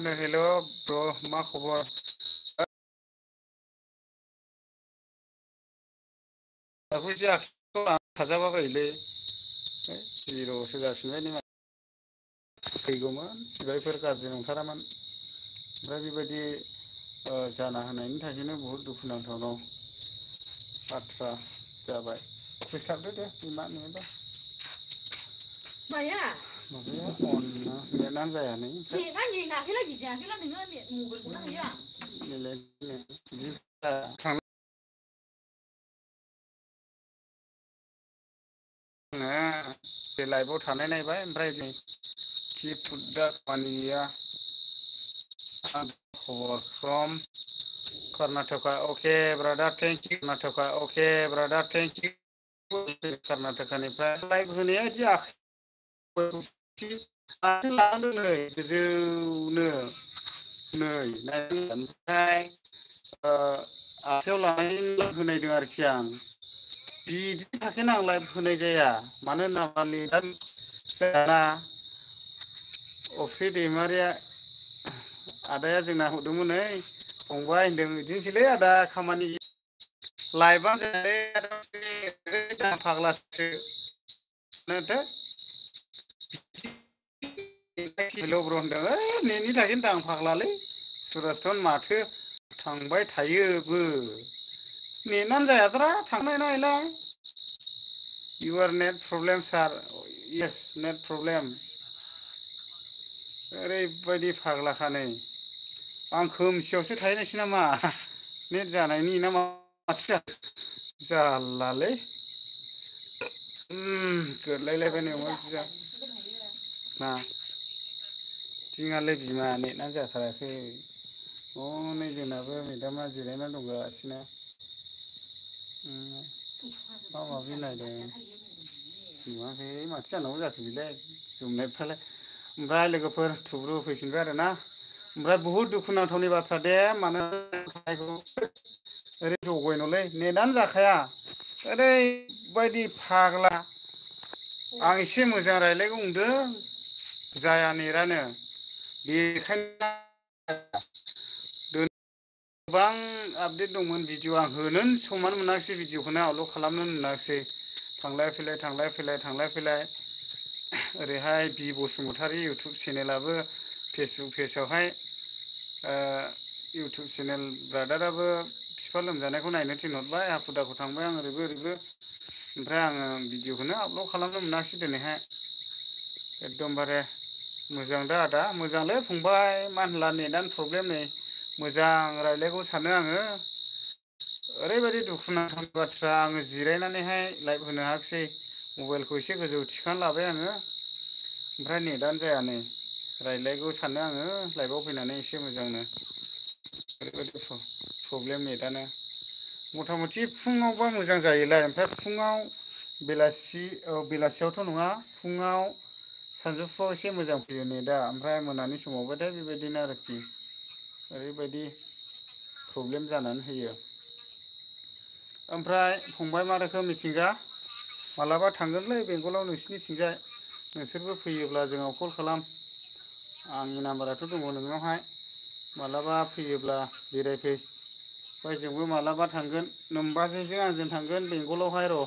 हेल' ब्र मा खबर? दाख्लैसो आखाइखौ लानानै थाजाबाबायोलै जिर'सो जाफिनबाय नै फैगौमोन सिबायफोर गाज्रि नंथारामोन ओमफ्राय बेबायदि जाना होनायनि थाखायनो बहुद दुखुनांथाव बाथ्रा जाबाय फोसाबदो दे बिमा नोङोबा माया माबाया अननो नेटानो जाया नै नेटानो आखाइ गिजायाखैला नोङो मबाइलखौनो होयो आं आङो बे लाइफआव थानाय नायबाय ओमफ्राय नै कि फुड दा खामानि गैया खबर from Karnataka okay brother thank you Karnataka okay brother thank you कर्नाटकानिफ्राय लाइभ होनाया बिदि आखाइ लानानै नै गोजौनो नै ओमफ्राय आखाइयाव लानानै होनायदों आरोखि आं बिदिनि थाखायनो आं लाइभ होनाय जाया मानो होनोबा नेटानो जायाना अफ्रि दैमारिया आदाया जोंना हरदोंमोन नै फंबाय होनदों बिदिनोसैलै आदा खामानि लाइभआनो जायालै फाग्लासो मानोथो हेल' ब्र होनदों ओइ नेटनि थाखायनो दां फाग्लालै सुराजथन माथो थांबाय थायोबो नेटानो जायाद्रा थांनाय नङालाय इउर नेट प्रब्लेम सार येस नेट प्रब्लेम ओरैबायदि फाग्लाखानै आं खोमसियावसो थाहैनायसै नामा नेट जानायनि ना माथो जाखो जारलालै गोरलायलायबाय नै अमा बिबुआ मा जोंहालाय बिमा नेटानो जाथाराखै हनै जोंनाबो मेदामा जिरायना दंगासिनो माबा माबि नायदों नुवाखै माथो जानांगौ जाखो बेलाय जोंनायफ्रालाय ओमफ्राय लोगोफोर थुब्रु होफैफिनबाय आरोना ओमफ्राय बहुद दुखुनांथावनि बाथ्रा दे मानो ओरै जगायनोलै नेटानो जाखाया ओरैबायदि फाग्ला आं एसे मोजां रायज्लायगौ नंदों जाया नेटानो बेखायनो गोबां आपडेट दंमोन भिडिअ आं होनोनो समानो मोनाखिसै भिडिअखौनो आपलड खालामनो मोनाखिसै थांलाय फैलाय थांलाय फैलाय थांलाय फैलाय ओरैहाय बि बसुमतारी इउटुब चेनेलाबो फेसबुक पेजावहाय इउटुब चेनेल ब्रादाराबो बिफा लोमजानायखौ नायनो थिनहरबाय हाखु दाखु थांबाय आं ओरैबो ओरैबो ओमफ्राय आङो भिडिअखौनो आपलड खालामनो मोनाखिसै दिनैहाय एकदमबारे मोजां दा आदा मोजांलै फंबाय मा होनला नेटानो प्रब्लेम नै मोजां रायज्लायगौ सानो आङो ओरैबायदि दुखुनांथाव बाथ्रा आङो जिरायनानैहाय लाइभ होनो हायाखिसै मबाइलखौ एसे गोजौ थिखांना लाबाय आङो ओमफ्राय नेटानो जाया नै रायज्लायगौ सानो आङो लाइभआव फैनानै एसे मोजांनो ओरैबायदि प्रब्लेम नेटानो मथा मथि फुङावबा मोजां जायोलाय ओमफ्राय फुङाव बेलासि बेलासियावथ' नङा फुङाव सानजौफुआव एसे मोजां फैयो नेटा ओमफ्राय मोनानि समावबाथाय बेबायदिनो आरोखि ओरैबायदि प्रब्लेम जानानै होयो ओमफ्राय फंबाय मा रोखोम मिथिंगा मालाबा थांगोनलै बेंगलाव नोंसिनि थिंजाय नोंसोरबो फैयोब्ला जोंनाव कल खालाम आंनि नाम्बाराथ' दङ नोंनावहाय मालाबा फैयोब्ला बेरायफै ओमफ्राय जोंबो मालाबा थांगोन नोमबाजैजों आंजों थांगोन बेंगलावहाय र'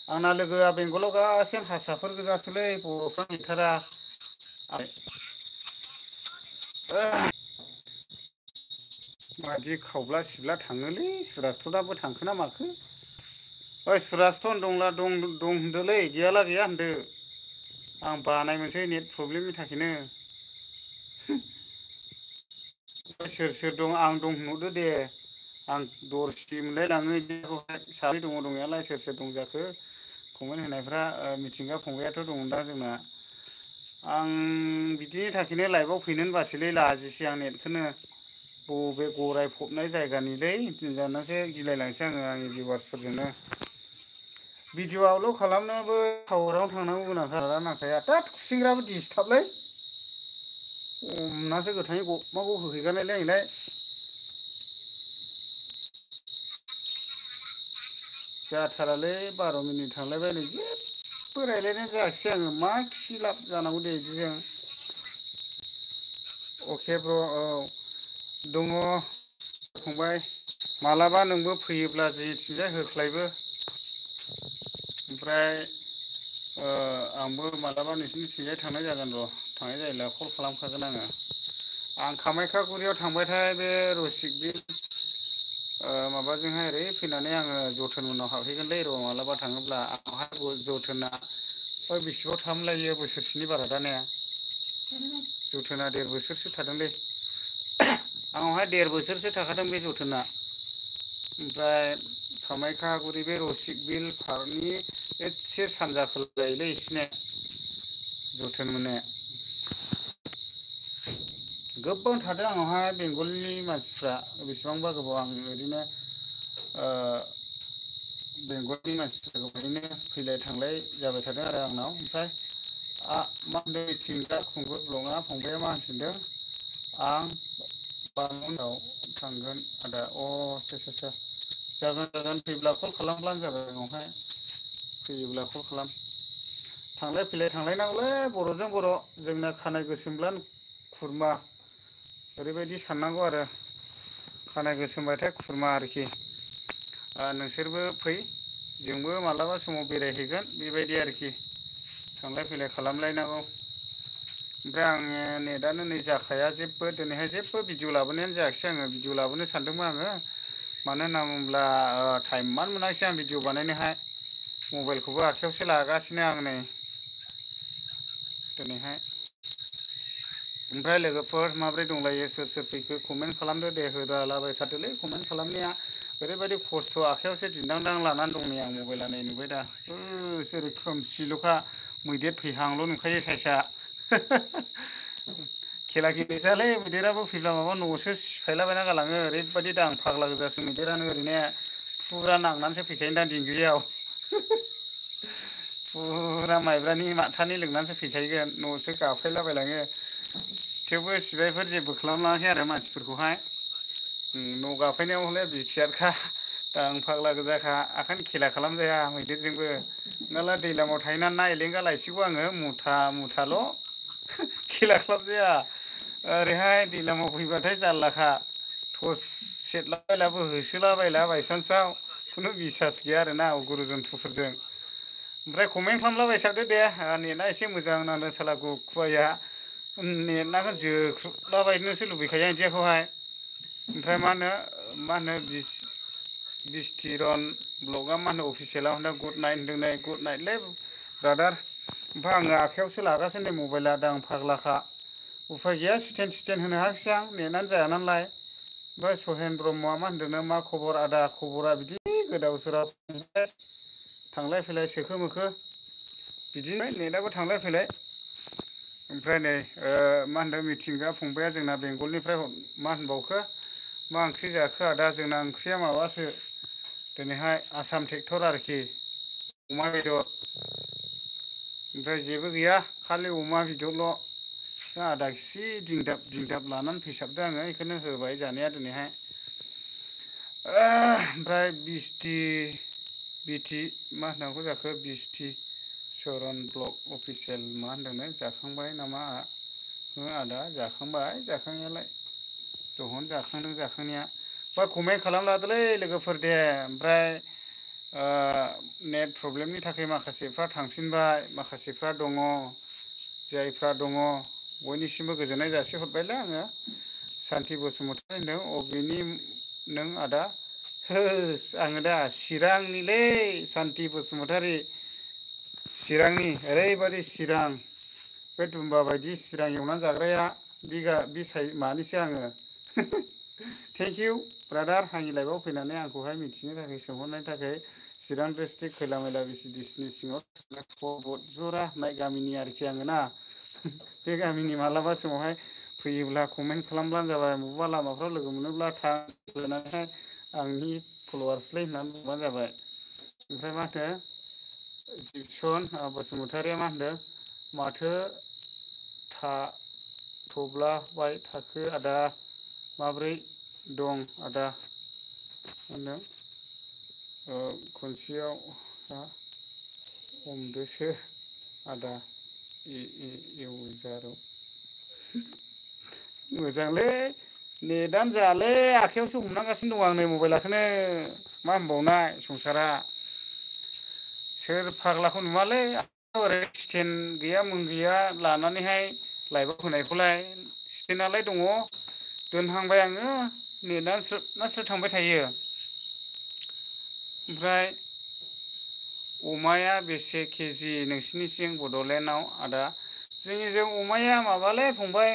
आंना लोगोआ बेंगलाव गासै हारसाफोर गोजासोलै बर'फ्रा गैथारा मादि खावब्ला सिबला थाङोलै सुराजथाबो थांखोना माखो ओइ सुराजथ दं होनदोंलै गैयाला गैया होनदो आं बानाय मोनसै नेट प्रब्लेमनि थाखायनो सोर सोर दं आं दं होनहरदो दे आं दरसिटि मोनलायलाङो बेखौहाय साबै दङ दंनायालाय सोर सोर दं जाखो कमेन्ट होनायफ्रा मिथिंगा फंबायाथ' दङ दा जोंना आं बिदिनि थाखायनो लाइभआव फैनोनो बासैलै लाजिसै आं नेटखौनो बबे गराय फबनाय जायगानिलै दानासो गिलायलांसै आङो आंनि भिउवार्सफोरजोंनो भिडिअ आपलड खालामनोबो टावारावनो थांनांगौ गोनांथार नांखाया थोद खुसेंग्राबो दिसटाबलै हमनासो गोथाङै गगमा गग होहैगारनायलै आंलाय जाथारालै 12 मिनिट थांलायबाय नै जेबो रायज्लायनाय जायाखिसै आङो मा खि लाब जानांगौ दे बिदिजों अके ब्र' औ दङ फंबाय मालाबा नोंबो फैयोब्ला जोंनिथिंजाय होख्लायबो ओमफ्राय आंबो मालाबा नोंसिनिथिंजाय थांनाय जागोन र' थांनाय जायोब्ला कल खालामखागोन आङो आं कामाख्यागुरियाव थांबाथाय बे रसिक बिल माबाजोंहाय ओरै फैनानै आङो जथन उनाव हाबहैगोनलै र' मालाबा थाङोब्ला आंहाय जथोनआ बेसेबाव थामलायो बोसोरसेनि बारा दा ने जथोना 1.5 बोसोरसो थादोंलै आंनावहाय 1.5 बोसोरसो थाखादों बे जथोना ओमफ्राय कामाख्यागुरि बे रसिक बिल पार्कनि एसे सानजा खोला जायोलै एसेनो जथोन मोननाया गोबां थादों आंनावहाय बेंगलनि मानसिफ्रा बेसेबांबा गोबाव आं ओरैनो बेंगलनि मानसिफोरखौ ओरैनो फैलाय थांलाय जाबाय थादों आरो आंनाव ओमफ्राय मा होनदों मिथिं दा खुंगुर ब्लकआ फंबाया मा होनफिनदों आं बामोनाव थांगोन आदा आदसा जागोन जागोन फैब्ला कल खालामब्लानो जाबाय उनावहाय फैयोब्ला कल खालाम थांलाय फैलाय थांलायनांगौलै बर'जों बर' जोंना खानाय गोसोमब्लानो खुरमा ओरैबायदि साननांगौ आरो खानाय गोसोमबाथाय खुरमा आरोखि नोंसोरबो फै जोंबो मालाबा समाव बेरायहैगोन बेबायदि आरोखि थांलाय फैलाय खालामलायनांगौ ओमफ्राय आङो नेटआनो नै जाखाया जेबो दिनैहाय जेबो भिडिअ लाबोनायानो जायाखिसै आङो भिडिअ लाबोनो सानदोंमोन आङो मानो होनना बुङोब्ला टाइमानो मोनाखिसै आं भिडिअ बानायनोहाय मबाइलखौबो आखाइयावसो लागासिनो आं नै दिनैहाय ओमफ्राय लोगोफोर माब्रै दंलायो सोर सोर फैखो कमेन्ट खालामदो दे होदालाबायथारदोलै कमेन्ट खालामनाया ओरैबायदि खस्थ' आखाइयावसो दिन्दां लानानै दं नै आं मबाइला नै नुबाय दा ओरै खोमसिल'खा मैदेर फैहांल' नुखायो साइसआ खेला गेलेजायालै मैदेराबो फैब्ला माबा न'सो सिफायलाबायना गालाङो ओरैबायदि दां फाग्ला गोजासो मैदेरानो ओरैनो फुरा नांनानैसो फैखायो दां दिंग्रियाव फुरा माइब्रानि माथानि लोंनानैसो फैखायगोन न'सो गाफायलाबायलाङो थेवबो सिबायफोर जेबो खालामलाङाखै आरो मानसिफोरखौहाय न' गाफायनायाव हले बिटिआरखा दां फाग्ला गोजाखा ओंखायनो खेला खालामजाया मैदेरजोंबो नङाब्ला दैलामाव थाहैनानै ना एलेंगा लायसिगौ आङो मुथा मुथाल' खेला खालामजाया ओरैहाय दैलामाव फैबाथाय जारलाखा टर्स सेरलाबायलाबो होसोलाबायला बायसान्सआव खुनु बिसास गैया आरोना गुरु जन्थ्रुफोरजों ओमफ्राय कमेन्ट खालामलाबायसाबदो दे नेटआ एसे मोजां नांदों साला गुखुवाया नेट नाखौ जोख्रुबलाबायनोसो लुबैखायो आइदियाखौहाय ओमफ्राय मा होनो बिस्थिरन ब्लगआ मा होनो अफिसियेलाव होनदों गुड नाइट होनदों नै गुड नाइटलै ब्रादार ओमफ्राय आङो आखाइयावसो लागासिनो नै मबाइला दां फाग्लाखा उफाय गैया स्टेन्ड होनो हायाखिसै आं नेटआनो जाया नालाय ओमफ्राय सहेन ब्रह्मआ मा होनदोंनो मा खबर आदा खबरा बिदि गोदाव सोराव थांलाय फैलाय सोखो मोखो बिदिनो नेटआबो थांलाय फैलाय ओमफ्राय नै मा होनदों मिथिंगा फंबाया जोंना बेंगलनिफ्राय मा होनबावखो मा ओंख्रि जाखो आदा जोंना ओंख्रिया माबासो दिनैहाय आसाम ट्रेक्टर आरोखि अमा बेदर ओमफ्राय जेबो गैया खालि अमा बेदरल' आदा केजि दिंदाब लानानै फैसाबदो आङो बेखौनो होबाय जानाया दिनैहाय ओमफ्राय बिटि मा होननांगौ जाखो बिटि सरन ब्लक अफिसियेल मा होनदोंनो जाखांबाय नामा आदा जाखांबाय जाखांनायालाय दहन जाखांदों जाखांनाया बा कमेन्ट खालामलादोलै लोगोफोर दे ओमफ्राय नेट प्रब्लेमनि थाखाय माखासेफ्रा थांफिनबाय माखासेफ्रा दङ जायफ्रा दङ बयनिसिमबो गोजोननाय जासिहरबायलै आङो सान्थि बसुमतारी होनदों अबेनि नों आदा होस आङो दा चिरांनिलै सान्थि बसुमतारी चिरांनि ओरैबायदि चिरां बे दुम्बा बायदि चिरां एवनानै जाग्राया मानिसो आङो थेंकिउ ब्रादार आंनि लाइफआव फैनानै आंखौहाय मिथिनो थाखाय सोंहरनायनि थाखाय चिरां डिस्ट्रिक्ट खैला मैला बिसिडिसिनि सिङाव बदजरा होननाय गामिनि आरोखि आङो ना बे गामिनि मालाबा समावहाय फैयोब्ला कमेन्ट खालामब्लानो जाबाय बबेबा लामाफ्राव लोगो मोनोब्ला थां होनानैहाय आंनि फल'वार्सलै होननानै बुंबानो जाबाय ओमफ्राय मा होनो जिबसन बसुमतारिया मा होनदों माथो थब्लाबाय थाखो आदा माब्रै दं आदा होनदों खनसेयाव हमदोसो आदा इउजाराव मोजांलै नेटानो जायालै आखाइयावसो हमनांगासिनो दं आं नै मबाइलाखौनो मा होनबावनाय संसारा सोर फाग्लाखौ नुवालै ओरै स्टेन गैया मुं गैया लानानैहाय लाइभआव होनायखौलाय स्टेनालाय दङ दोनहांबाय आङो नेटानो स्रोद ना स्रोद थांबाय थायो ओमफ्राय अमाया बेसे केजि नोंसिनिथिं बड'लेण्डआव आदा जोंनिजों अमाया माबालै फंबाय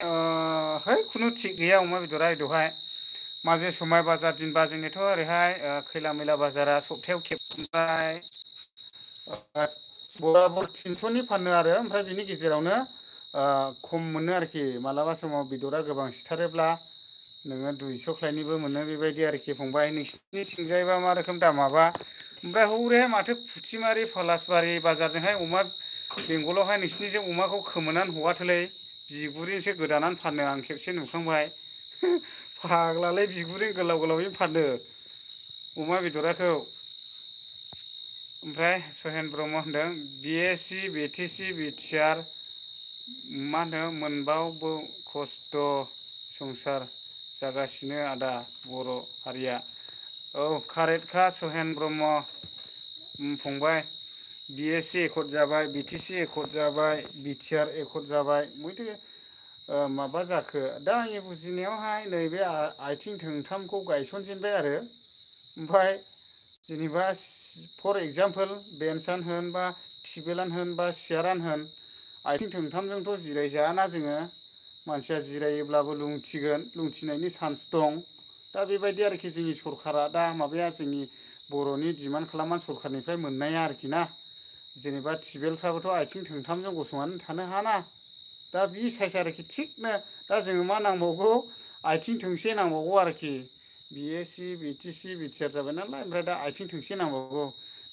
है खुनु थिग गैया अमा बेदरा दहाय माजे समाय बाजार दिनबा जोंनिथ' ओरैहाय खैला मैला बाजारा सप्तायाव खेबबाय बराबर 300नि फानो आरो ओमफ्राय बिनि गेजेरावनो खम मोनो आरोखि मालाबा समाव बेदरा गोबां सिथारोब्ला नोङो 200 खालायनिबो मोनो बेबायदि आरोखि फंबाय नोंसिनि थिंजायबा मा रोखोम दामाबा ओमफ्राय हौरे माथो फुथिमारि पलासबारि बाजारजोंहाय अमा बेंगलावहाय नोंसिनिजों अमाखौ खोमोनानै हगारथोलै बिगुरिसो गोदानानै फानो आं खेबसे नुखांबाय फाग्लालै बिगुरि गोलाव गोलावै फानो अमा बेदराखौ ओमफ्राय सहेन ब्रह्म होनदों बि एस सि बि टि सि बिटिआर मा होनो मोनबावबो खस्थ' संसार जागासिनो आदा बर' हारिया औ कारेक्टखा सहेन ब्रह्म फंबाय बि एस सि एकर्ड जाबाय बि टि सि एकर्ड जाबाय बिटिआर एकर्ड जाबाय बयथो माबा जाखो दा आंनि बुजिनायावहाय नैबे आथिं थोंथामखौ गायसनजेनबाय आरो ओमफ्राय जेनेबा फर एगजामपोल बेन्सआनो होन बा टिबेलानो होन बा सियारानो होन आथिं थोंथामजोंथ' जिरायजायाना जोङो मानसिया जिरायोब्लाबो लुंथिगोन लुंथिनायनि चान्स दं दा बेबायदि आरोखि जोंनि सरखारा दा माबाया जोंनि बर'नि डिमान्ड खालामनानै सरखारनिफ्राय मोननाया आरोखि ना जेनेबा टिबेलफ्राबोथ' आथिं थोंथामजों गसंनानै थानो हायाना दा बे साइस आरोखि थिगनो दा जोङो मा नांबावगौ आथिं थोंसे नांबावगौ आरोखि बि एस सि बि टि सि बिटिआर जाबाय नालाय ओमफ्राय दा आथिं थोंसे नांबावगौ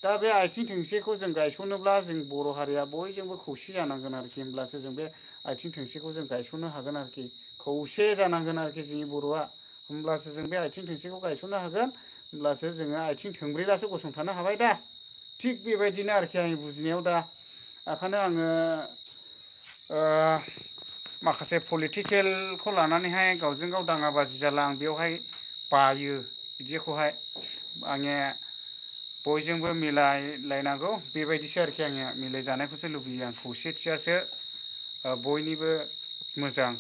दा बे आथिं थोंसेखौ जों गायसनोब्ला जों बर' हारिया बयजोंबो खौसे जानांगोन आरोखि होमब्लासो जों बे आथिं थोंसेखौ जों गायसननो हागोन आरोखि खौसे जानांगोन आरोखि जोंनि बर'आ होमब्लासो जों बे आथिं थोंसेखौ गायसननो हागोन होमब्लासो जोङो आथिं थोंब्रैब्लासो गसंथानो हाबाय दा थिग बेबायदिनो आरोखि आंनि बुजिनायाव दा ओंखायनो आङो माखासे पलिटिकेलखौ लानानैहाय गावजों गाव दाङाबाजि जाला आं बेवहाय बायो बिदिखौहाय आङो बयजोंबो मिलायलायनांगौ बेबायदिसो आरोखि आङो मिलायजानायखौसो लुबैयो आं खौसेथियासो बयनिबो मोजां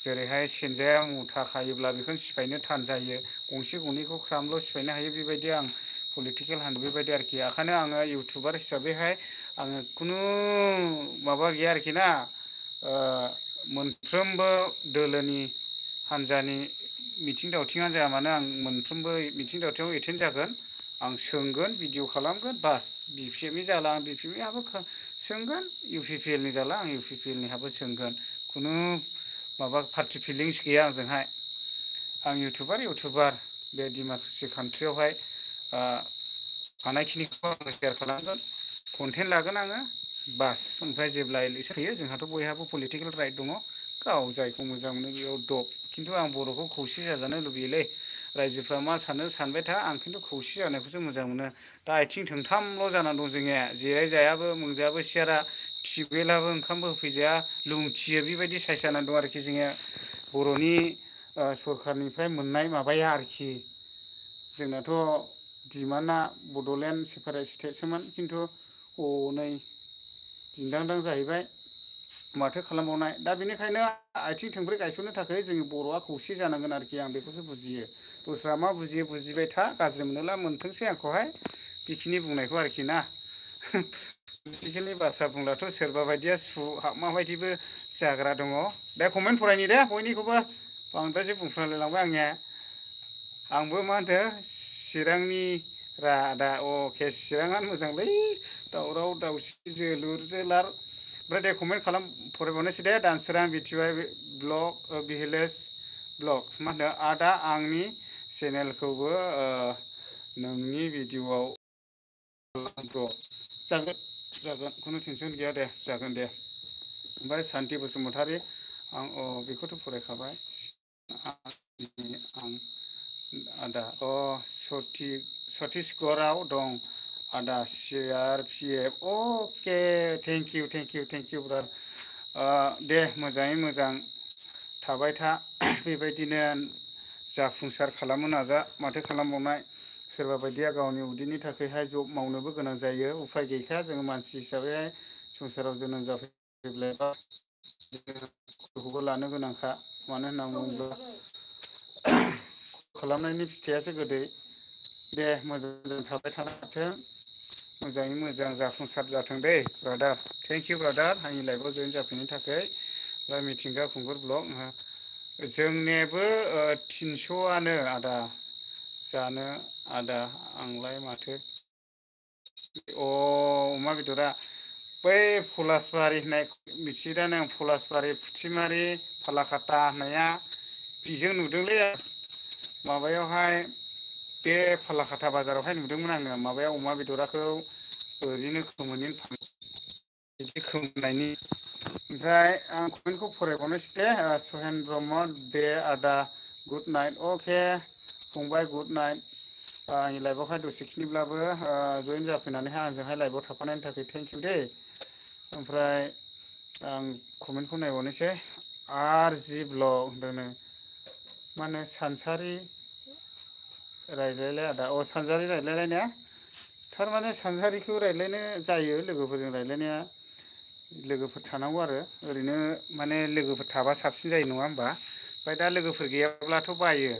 जेरैहाय सेनजाया मुथा खायोब्ला बेखौनो सिफायनो थान जायो गंसे गंनैखौ ख्रामल' सिफायनो हायो बेबायदि आं पलिटिकेल हान्द बेबायदि आरोखि ओंखायनो आङो इउटुबार हिसाबैहाय आङो खुनु माबा गैया आरोखि ना मोनफ्रोमबो दोलोनि हान्जानि मिथिं दावथिङानो जाया मानो आं मोनफ्रोमबो मिथिं दावथिङाव एटेन्ड जागोन आं सोंगोन भिडिअ' खालामगोन बास बि पि एफनि जाला आं बि पि एफनिहाबो सोंगोन इउ पि पि एल नि जाला आं इउ पि पि एल निहाबो सोंगोन खुनु माबा पार्टि फिलिंस गैया आंजोंहाय आं इउटुबार बे डेम'क्रेसि कान्ट्रियावहाय हानायखिनिखौ आङो सेयार खालामगोन कन्टेन्ट लागोन आङो बास ओमफ्राय जेब्ला इलेक्सन फैयो जोंहाथ' बयहाबो पलिटिकेल राइट दङ गाव जायखौ मोजां मोनो बेयाव दब खिन्थु आं बर'खौ खौसे जाजानो लुबैयोलै रायजोफ्रा मा सानो सानबाय था आं खिन्थु खौसे जानायखौसो मोजां मोनो दा आथिं थोंथामल' जानानै दं जोंनिया जिरायजायाबो मोनजायाबो सियारा टिउबवेलाबो ओंखामबो होफैजाया लुंथियो बेबायदि साइस जानानै दं आरोखि जोङो बर'नि सरखारनिफ्राय मोननाय माबाया आरोखि जोंनाथ' डिमान्डआ बड'लेण्ड सेपारेट स्टेटसोमोन खिन्थु हनै दिन्दांदां जाहैबाय माथो खालामबावनाय दा बेनिखायनो आथिं थोंब्रै गायसननो थाखाय जोंनि बर'आ खौसे जानांगोन आरोखि आं बेखौसो बुजियो दस्रा मा बुजियो बुजिबाय था गाज्रि मोनोला मोनथोंसै आंखौहाय बेखिनि बुंनायखौ आरोखि ना पलिटिकेलनि बाथ्रा बुंब्लाथ' सोरबा बायदिया सु हाबमा बायदिबो जाग्रा दङ दे कमेन्ट फरायनि दे बयनिखौबो बांद्रायसो बुंफ्रांलायलांबाय आंनिया आंबो मा होनदों चिरांनि दा अके चिराङानो मोजांलै दावराव दावसि जोलुर जोलार ओमफ्राय दे कमेन्ट खालाम फरायबावनोसै दे दानसोरां बिटिवाइ ब्लग भिलेज ब्लग मा होनो आदा आंनि चेनेलखौबो नोंनि भिडिअआव जागोन खुनु टेनसन गैया दे जागोन दे ओमफ्राय सान्थि बसुमतारी आं बेखौथ' फरायखाबाय आं आदा छत्तीसगढ़आव दं आदा C R P F okay thank you brother दे मोजाङै मोजां थाबाय था बेबायदिनो जाफुंसार खालामनो नाजा माथो खालामबावनाय सोरबा बायदिया गावनि उदैनि थाखायहाय जब मावनोबो गोनां जायो उफाय गैखाया जोङो मानसि हिसाबैहाय संसाराव जोनोम जाफैब्ला खौबो लानो गोनांखा मानो होनना बुङोब्ला खालामनायनि फिथाइयासो गोदै दे मोजां मोजां थाबाय थानो हाथों मोजाङै मोजां जाफुंसार जाथों दै ब्रादार थेंक इउ ब्रादार आंनि लाइफआव जयेन जाफैनायनि थाखाय दा मिथिंगा खुंगुर ब्लग जोंनियाबो 300आनो आदा जानो आदा आंलाय माथो अ अमा बेदरा बै पलासबारि होननाय मिथियोदा नों पलासबारि फुथिमारि फालाकाटा होननाया बेजों नुदोंलै माबायावहाय बे फालाकाटा बाजारावहाय नुदोंमोन आङो माबायाव अमा बेदराखौ ओरैनो खोमोनैनो बिदि खोमनायनि ओमफ्राय आं कमेन्टखौ फरायबावनोसै दे सहेन ब्रह्म दे आदा गुड नाइट अके फंबाय गुड नाइट आंनि लाइफआवहाय दसेखिनिब्लाबो जयेन जाफैनानैहाय आंजोंहाय लाइभआव थाफानायनि थाखाय थेंक इउ दै ओमफ्राय आं कमेन्टखौ नायबावनोसै आर जि ब्लग होनदोंनो मा होनो सानसारि रायज्लायलाय आदा अ सानजारि रायज्लायलायनाया थारमाने सानजारिखौ रायज्लायनो जायो लोगोफोरजों रायज्लायनाया लोगोफोर थानांगौ आरो ओरैनो माने लोगोफोर थाबा साबसिन जायो नङा होमबा ओमफ्राय दा लोगोफोर गैयाब्लाथ' बायो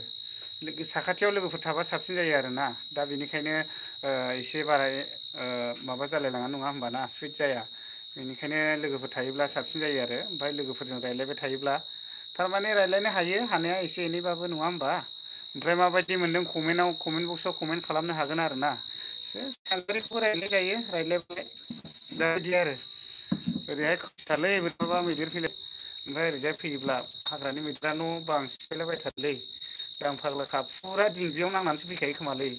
साखाथियाव लोगोफोर थाबा साबसिन जायो आरोना दा बेनिखायनो एसे बारा माबा जालायलाङा नङा होमबाना सुइट जाया बेनिखायनो लोगोफोर थायोब्ला साबसिन जायो आरो ओमफ्राय लोगोफोरजों रायज्लायबाय थायोब्ला थारमाने रायज्लायनो हायो हानाया एसे एनैबाबो नङा होमबा ओमफ्राय माबायदि मोनदों कमेन्ट बक्सआव कमेन्ट खालामनो हागोन आरो ना सानजारिखौबो रायज्लाय जायो रायज्लायबाय दा बिदि आरो ओरैहाय खोमसिथारलै बोरैबाबा मैदेर फैलाय ओमफ्राय ओरैजाय फैयोब्ला हाग्रानि मैदेरा न' बां सिफायलाबायथारोलै जां फाग्लाखा फुरा दिंग्रियाव नांनानैसो फैखायो खोमालै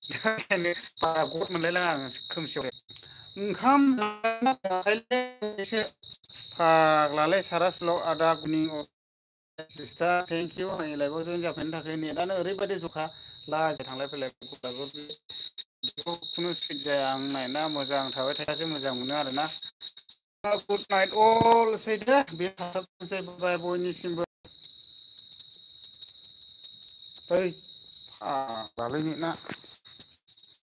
दा ओंखायनो बारा गद मोनलायलाङा आङो खोमसियावहाय ओंखाम जायाखैलै एसे फाग्लालै सारास ब्लग आदा गुनि सिस्टार थेंक इउ आंनि लाइफआव जयेन जाफैनायनि थाखाय नेटआनो ओरैबायदि जखा लाजिया थांलाय फैलाय बेखौ खुनु स्पिड जाया आं नायना मोजां थाबाय थायासो मोजां मोनो आरोना गुड नाइट अल सै दे बे थाथोंसै बयनिसिमबो ओइ फाग्लालै नेटआ